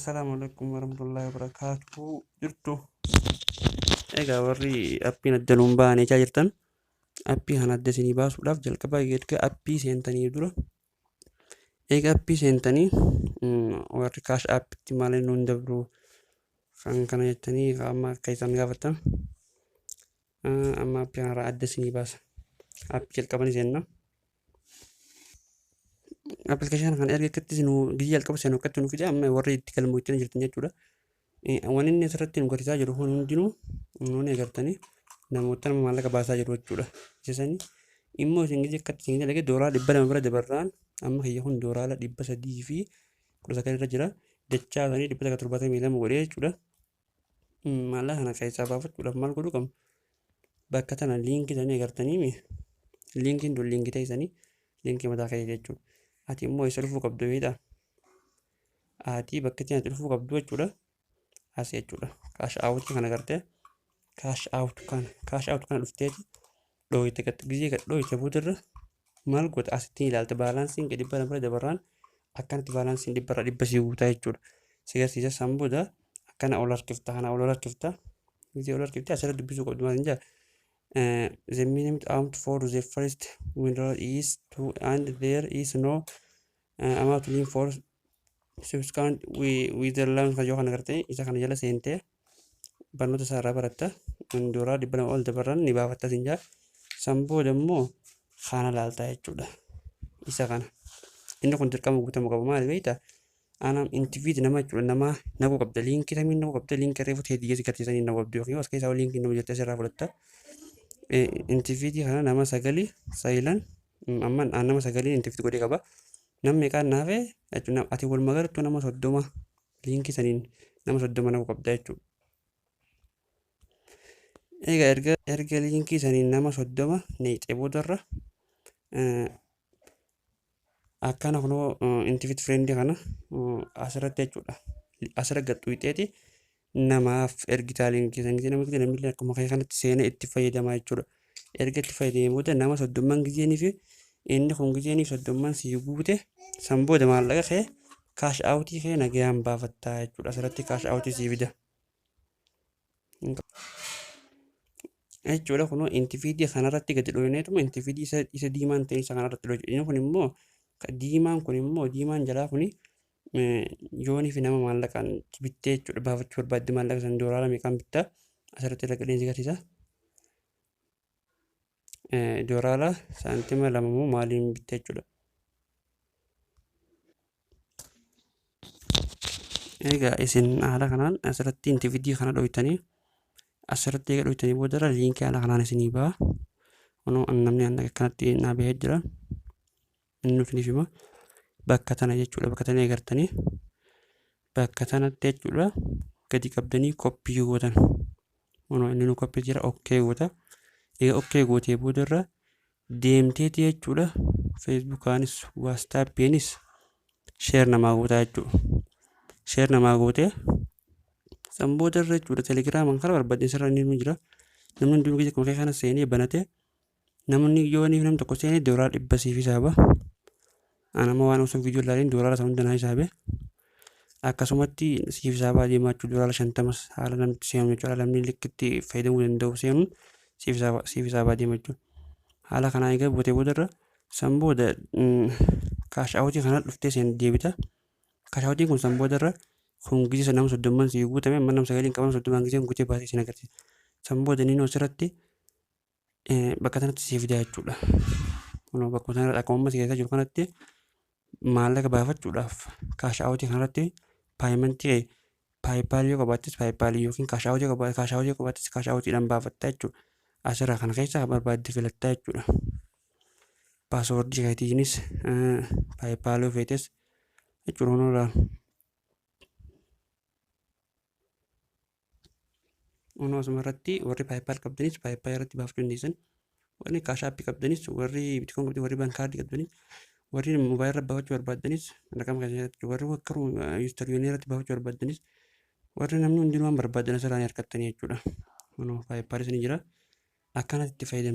Assalaamu alaikum warahmatullahi wabarakatuh. Jirtu. Egaa warri appiin adda nuun baane jechaa jirtan, appii kana adda isinii baasuudhaaf jalqaba erga appii seentanii dura, eega appii seentanii, warri Cash Appitti maaliin nuun dabru kan kana jettanii amma akka isaan gaafattan, amma appii kanarraa adda isinii baasa. Appii jalqabanii seenna. Appilikeeshinii kana erga akkatti isin guyyaa jalqaba seenu akkatti nu fide, amma warri itti galmooftan jirtan jechuudha. Wanni inni asirratti nu agarsiisaa jiru kun hundinuu nuuni agartanii namoota nama maallaqa baasaa jiru jechuudha. Isa sanii immoo isin gizee akkatti isin dalage doolaara 200 bira dabarraan, amma kiyya kun doolaara 319 irra jira. Dachaa sanii 172 godhee jechuudha. Maallaqa kana keessaa baafachuudhaaf maal godhuu qabna? Bakka tana liinkii sanii agartanii, liinkiin tun liinkii ta'e sanii liinkii mataa kee jechuudha. Ati immoo isa dhufuu qabdu beektaa? Ati bakka itti ati dhufuu qabdu jechuudha. As jechuudha. Cash out kana gartee, cash out kana, cash out kana dhufteeti dhooyte. Gizee gad dhooyte boodarra maal goota? Asitti ilaalta, baalaansiin gadi 200 bira dabarraan akkanatti baalaansiin dhibbarra dhibba sii guutaa jechuudha. Si agarsiisa. San booda akkana ol harkifta, kana ol harkifta. Gizee ol harkifte asirra dubbisuu qabdu maal hin jaa? The minimum amount for the first withdrawal is two and there is no amount limit for subsequent withdrawal kan yoo kana gartee isa kana jala seentee barnoota isaa irraa baratta. Doolaara 200 ol dabarran ni baafatta sin jaa. San booda immoo kana laaltaa jechuudha. Isa kana. Inni kun dirqama guutamuu qaba. Maali beektaa? Anam invite nama jechuudha. Nama naquu qabda. Liinkii kamiin naquu qabda? Liinkii reefu ta'e diyyee si garsiisanii naquu qabdu yookiin as keessaa liinkii nama jirte asirraa fudhatta. Invite kana nama sagali sayilan, amma nama sagalii invite godhee qaba. Namni meeqaan naafe jechuudha. Ati walumaa galatti nama 30 liinkii saniin nama 30 naquu qabda jechuudha. Egaa erga liinkii saniin nama 30 neexee boodarra akkana kunoo invite friendii kana asirratti jechuudha. Asirra gad xuqxeeti namaaf ergitaa liinkii san gisee nama gisee namni akkuma kee kanatti seenee itti fayyadamaa jechuudha. Erga itti fayyadamee booda nama soddomman gizeenii fi inni kun gizeenii soddomman sii guute, san booda maallaqa kee cash outii kee nagayaan baafattaa jechuudha. Asirratti cash outii sii fida. Jechuudha kunoo invite kanarratti gadi dhohineetuma invite isa diimaan ta'e isa kanarratti dhohi. Inni kun immoo diimaan kun immoo diimaan jalaa kuni yoonii fi nama maallaqaan bittee jechuudha baafachuu barbaadde, maallaqa san doolaara meeqaan bittaa asirratti irra gadheen si agarsiisa. Doolaara saantima 2 moo maaliin bittee jechuudha. Egaa isin haala kanaan asirratti invite kana dhoytanii, asirratti eega dhoytanii boodarra liinkii haala kanaan isinii ba'a. Kunoo namni akkanatti naa bahee jira. Inni isiniif hima. Bakka tana jechuudha. Bakka tana eegartanii bakka tanatti jechuudha gadi qabdanii copy gootan. Kunoo inni nu copy jira, okay goota. Egaa okay gootee boodarra deemteeti jechuudha. Feesbuukaanis WhatsAppiinis share namaa gootaa jechuudha. Share namaa gootee san boodarra jechuudha Telegiraamaan karaa barbaadde sirra inni nu jira. Namni hundinuu gizee akkuma kana seenee banatee, namni yoo namni tokko seenee doolaara 100 siif hisaaba. Anama waan osoo viidiyoo ilaalin doolaara sana hunda naa hisaabe. Akkasumatti siif hisaabaa deemaa jechuudha, doolaara 50s haala namni seenu jechuudha. Namni likkitti fayyadamuu danda'u seenuun siif hisaabaa deema jechuudha. Haala kanaan egaa gootee boodarra san booda cash outii kana dhuftee seen deebita. Cash outiin kun san boodarra kun gizee nama soddomman sii guutame, amma nama sagaliin qaban soddomaan gizeen guutee baasee isin agarsiisa. San booda inni asirratti bakka kanatti sii fida jechuudha. Kunoo bakka kanarratti akkuma amma si keessa jiru kanatti maallaqa baafachuudhaaf cash outii kanarratti paymentii PayPalii yoo qabaattis PayPalii yookiin cash outii yoo cash outii yoo qabaattis cash outiidhaan baafatta jechuudha. Asirraa kana keessaa barbaadde filattaa jechuudha. Passwordii keetiinis PayPalii yoo feetes jechuudha kunoo laal. Kunoo asuma irratti warri PayPal qabdanis PayPal irratti baafachuu dandeessan. Warri Cash Appii qabdanis, warri Bitcoin qabdanis, warri baankaardii qabdanis, warri moobaayilii irra baafachuu barbaaddanis raqama keessatti, warri akka Western Unionii irratti baafachuu barbaaddanis, warri namni hundinuu waan barbaadan asirraa ni argattanii jechuudha. Kunoo PayPalis ni jira. Akkanatti itti fayyadamu.